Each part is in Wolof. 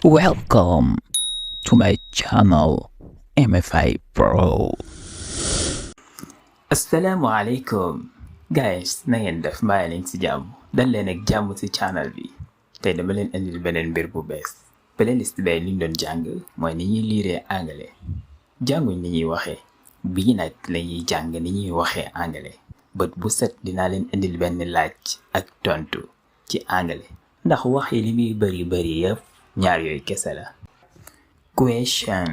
Welcome to my channel MFI Pro. Asalaamaaleykum guys, na ngeen def mbaa leen ci jàmm dal leen ak jàmm ci channel bi. Tey dama leen indil beneen mbir bu bees. Playlist bay li ñu doon jàng mooy ni ñuy liiree anglais. Jànguñ ni ñuy waxee bii nag lañuy jàng ni ñuy waxee anglais. Bët bu set dinaa leen indil benn laaj ak tontu ci anglais ndax wax yi li muy bari yëpp ñaar yooyu kese la. Question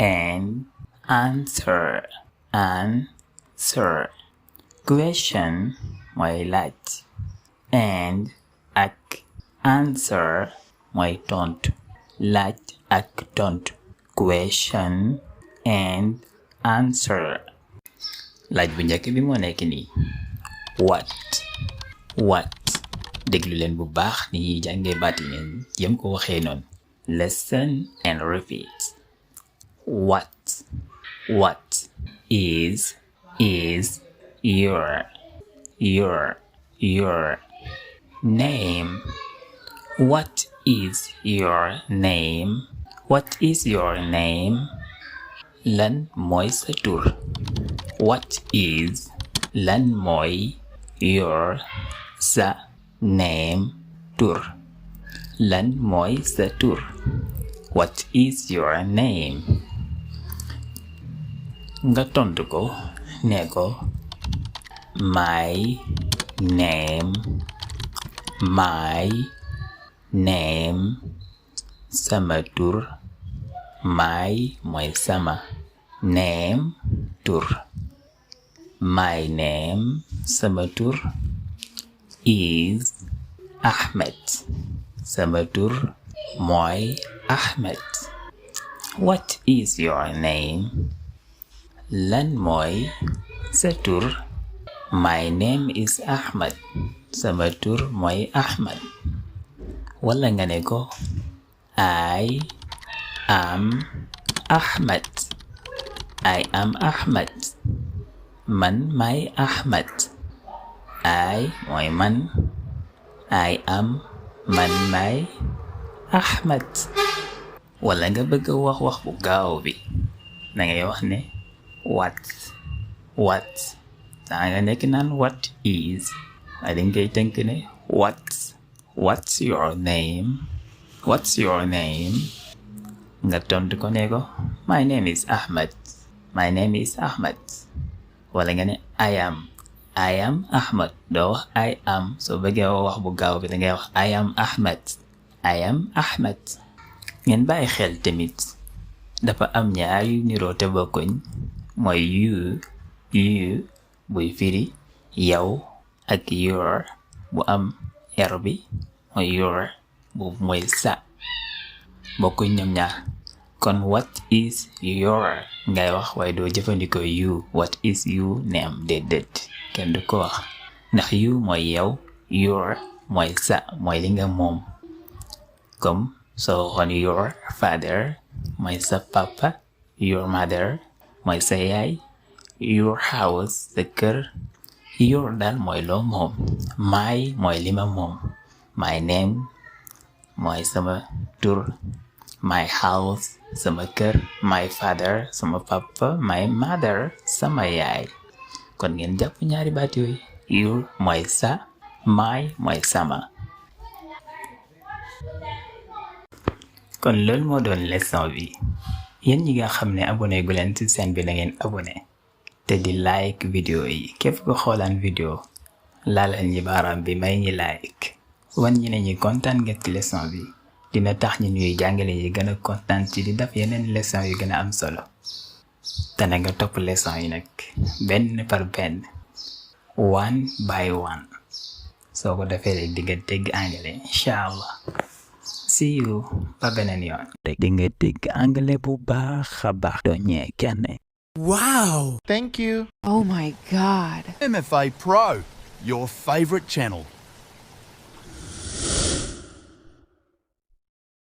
and answer. Question mooy laaj and ak answer mooy tontu. Laaj ak tontu. Question and answer. Laaj bu njëkk bi moo nekk nii. What déglu leen bu baax ni ñuy jàngee baat yi ngeen yem ko waxee noonu. Listen and repeat. What is your name? What is your name? What is your name? Lan mooy sa tur. What is lan mooy your sa name tur. Lan mooy sa tur. What is your name? Nga tontu ko ne ko my name sama tur. My mooy sama. Name tur. My name sama tur is Ahmed. Sama tur mooy Ahmed. What is your name? Lan mooy sa tur. My name is Ahmed. Sama tur mooy Ahmed. Wala nga ne ko I am Ahmed. I am Ahmed. Man may Ahmed. I mooy man. I am man may Ahmed. Wala nga bëgg a wax bu gaaw bi na ngay wax ne what daa nga nekk naan what is waaye dañ koy tënk ne what's your name? What's your name? Nga tontu ko ne ko my name is Ahmed. My name is Ahmed. Wala nga ne I am Ahmed. Doo wax I am. So bëggee wax bu gaaw bi dangay wax I am Ahmed. I am Ahmed. Ngeen bàyyi xel tamit dafa am ñaar yu niroo te bokkuñ mooy you buy firi yow ak your bu am er bi mooy your boobu mooy sa bokkuñ ñoom ñaar. Kon what is your ngay wax waaye doo jëfandikoo you. What is you name? Déedéet kenn du ko wax ndax you mooy yow. Your mooy sa mooy li nga moom. Comme soo waxoon your father mooy sa papa. Your mother mooy sa yaay. Your house sa kër. Your daal mooy loo moom. My mooy li ma moom. My name mooy sama tur. My house sama kër. My father sama papa. My mother sama yaay. Kon ngeen jàpp ñaari baat yooyu. You mooy sa. My mooy sama. kon loolu moo doon leçon bi. Yéen ñi nga xam ne abonné gu leen ci chaîne bi na ngeen abonné te di like vidéo yi. Képp ko xoolaan vidéo laalal ñi baaraam bi may ñi like. Wan ñi ne ñi kontaan nga ci leçon bi dina tax ñi ñuy jàngale yi gën a kontaan ci di def yeneen leçon yu gën a am solo. te na nga topp leçon yi nag benn par benn one by one soo ko defee rek di nga dégg anglais incha allah. See you ba beneen yoon. di nga dégg anglais bu baax a baax. doo ñee kenn. Wow! Thank you. Oh my God. MFA Pro, your favorite channel.